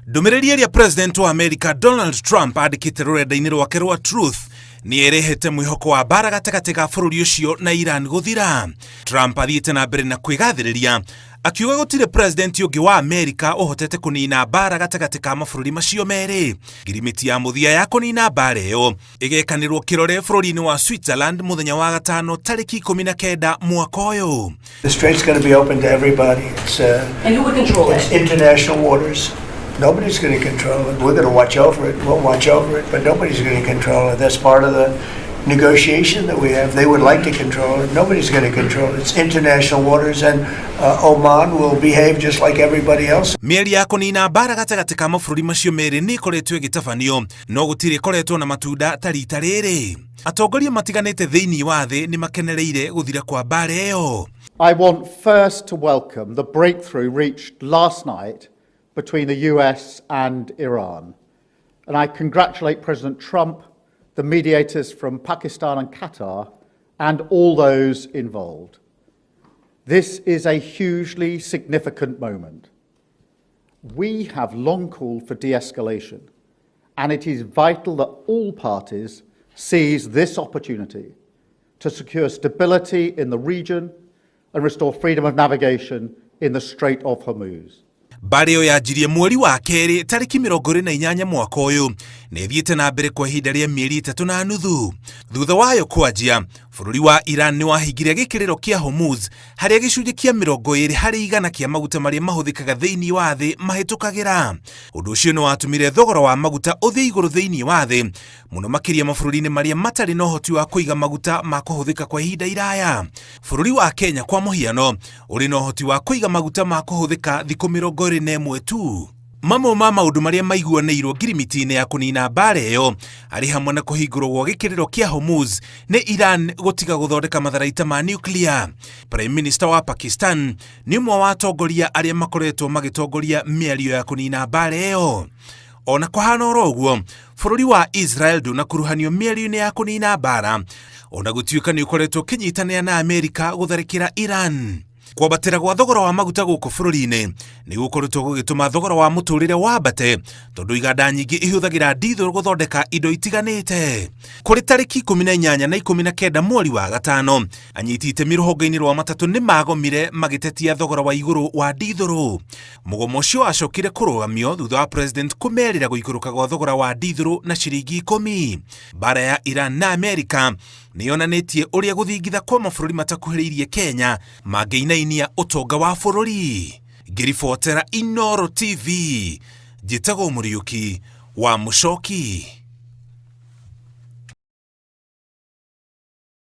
Ndũmĩrĩri ĩrĩa President wa Amerika Donald Trump andĩkĩte rũrenda-inĩ rwake rwa Truth nĩ ĩrehete mwĩhoko wa mbara gatagatĩ ga bũrũri ũcio na Iran gũthira. Trump athiĩte na mbere na kwĩgathĩrĩria akiuga gũtirĩ president ũngĩ wa Amerika ũhotete kũnina mbara gatagatĩ ka mabũrũri macio merĩ. Ngirimiti ya mũthia ya kũnina mbara ĩyo ĩgekanĩrwo kĩrore bũrũri-inĩ wa Switzerland mũthenya wa gatano tarĩki 19 mwaka ũyũ. The strait's going to be open to everybody. It's, And who would control it's it? international waters. Nobody's going to control it. We're going to watch over it. We'll watch over it, but nobody's going to control it. That's part of the negotiation that we have. They would like to control it. Nobody's going to control it. It's international waters, and Oman will behave just like everybody else. Mĩario ya kũnina mbara gatagatĩ ka mabũrũri macio merĩ nĩ ĩkoretwo ĩgĩtabanio no gũtirĩ ĩkoretwo na matunda ta rita rĩrĩ. Atongoria matiganĩte thĩinĩ wa thĩ nĩ makenereire gũthira kwa mbara ĩyo. I want first to welcome the breakthrough reached last night between the US and Iran. And I congratulate President Trump, the mediators from Pakistan and Qatar, and all those involved. This is a hugely significant moment. We have long called for de escalation, and it is vital that all parties seize this opportunity to secure stability in the region and restore freedom of navigation in the Strait of Hormuz. Mbara ĩyo yanjirie mweri wa kerĩ tarĩki 28 mwaka ũyũ na ĩthiĩte na mbere kwa ihinda rĩa mĩeri 3 na nuthu. Thutha wayo kwanjia, bũrũri wa Iran nĩ wahingire gĩkĩrĩro kĩa Hormuz harĩa gĩcunjĩ kĩa 20% kĩa maguta marĩa mahũthĩkaga thĩinĩ wa thĩ mahĩtũkagĩra. Ũndũ ũcio nĩ watũmire thogora wa maguta ũthiĩ igũrũ thĩinĩ wa thĩ mũno makĩria mabũrũri-inĩ marĩa matarĩ na ũhoti wa kũiga maguta ma kũhũthĩka kwa ihinda iraya. Bũrũri wa Kenya kwa mũhiano ũrĩ na ũhoti wa kũiga maguta ma kũhũthĩka thikũ 21 tu. Mamwe ma maũndũ marĩa maiguanĩirwo ngirimiti-inĩ ya kũnina mbara ĩyo arĩ hamwe na kũhingũrwo gwa gĩkĩrĩro kĩa Hormuz nĩ Iran gũtiga gũthondeka matharaita ma nuclear. Prime Minister wa Pakistan nĩ ũmwe wa atongoria arĩa makoretwo magĩtongoria mĩario ya kũnina mbara ĩyo. Ona kũhana oro ũguo, bũrũri wa Israel ndũnakuruhanio mĩario-inĩ ya kũnina mbara ona gũtuĩka nĩ ũkoretwo ũkĩnyitanĩra na Amerika gũtharĩkĩra Iran. Kwambatĩra gwa thogora wa maguta gũkũ bũrũri-inĩ nĩ gũkoretwo gũgĩtũma thogora wa mũtũrĩre wambate tondũ iganda nyingĩ ihũthagĩra ndithũrũ gũthondeka indo itiganĩte. Kũrĩ tarĩki 18 na 19 mweri wa gatano, anyiti itemi rũhonge-inĩ rwa matatũ nĩ magomire magĩtetia thogora wa igũrũ wa ndithũrũ. Mũgomo ũcio wacokire kũrũgamio thutha wa president kũmerĩra gũikũrũka gwa thogora wa ndithũrũ na ciringi 10. Mbara ya Iran na Amerika nĩ yonanĩtie ũrĩa gũthingitha kwa mabũrũri matakuhĩrĩirie Kenya mangĩinainia ũtonga wa bũrũri. Ngĩribotera Inooro TV, njĩtagwo Mũriũki wa Mũcoki.